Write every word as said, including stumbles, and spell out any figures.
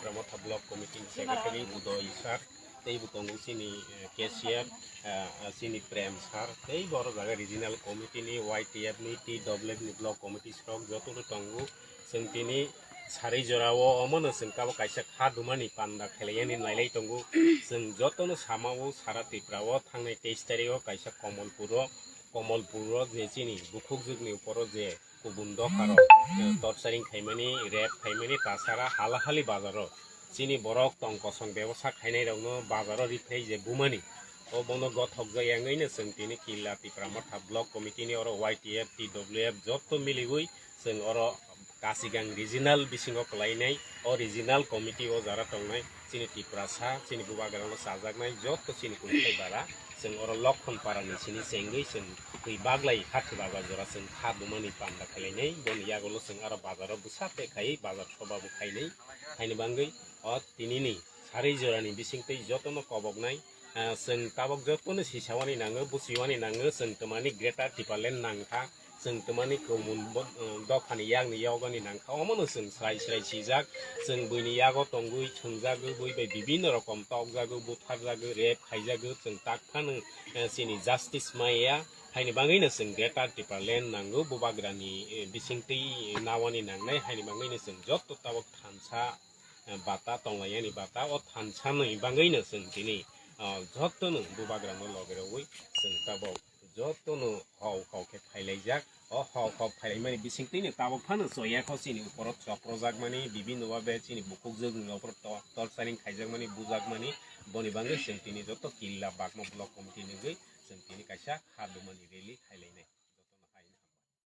Tipra Motha Block Committee ni Secretary Udoy sir, tei bo tongo chini, eh, cashier, eh, chini Prem sir, tei bo oro jaga regional committee ni, Y T F ni, T W F ni block committee srok joto no tongo. Chwng tini sari jora o omo no chwng tabok kaisa kha dumani panda khelaiyani nailai tongo. Chwng joto no sama o sara Tripura o thangnai teis tarik o kaisa Komolpur o, Komolpur o je chini bukhuk jwk ni upor o je kubun dopha rok, eh, torturing khaimani, rape khaimani, tasara hala hali bazar o chini borok tong kosong bebosa khainai rok no bazar o riphlai je bumani. O bono gothok jak yangwi no chwng tini Killa Tipra Motha Block Committee ni oro Y T F, T W F joto miliwi chwng oro Kasigang regional bisingo kwlainai, o regional committee o jara tongnai chini Tiprasa, chini bubagrano chajaknai joto chini kungthai bara, chwng oro Lokhon para ni sini chengwi chwng twi baglai hati bazar jora chwng kha dumani panda khailainai, boni yagulo chwng aro bazaro bwsa tei khai bazar soba bo khainai, haini bangwi o tinini sari jorani bisingtwi jotono koboknai, ah, chwng tabok jotono sisawani nango, buchiwani nango, chwng twmani Greater Tipraland nangkha, chwng twmani kumun bo, ah, dophani yakni yogani nangkha, omono chwng srai srai sijak, chwng buini yago tongwi thwngjagwi, bui bai bibinno rokom tokjagwi, butharjagwi, rape khaijagwi, chwng tak phano, eh, chini justice maya, haini bangwino chwng Greater Tipraland nango, bubagrani, eh, bisingtwi nawani nangnai, haini bangwino chwng joto tabok thansa, eh, bata tonglaiyani bata, o thansa ni bangwino chwng tini, ah, jotono bubagrano loge rogwi chwng tabok jotono hau hau khe phailaijak. O hau hau phailaimani bisingtwino tabok phano choyakho chini uporo choprojakmani, bibinno babe chini bukhuk jwkni uporo to-, torturing khaijakmani, bujakmani, boni bangwi chwng tini joto Killa Bagma Block Committee ni wngwi chwng tini kaisa kha dumani rally khailainai.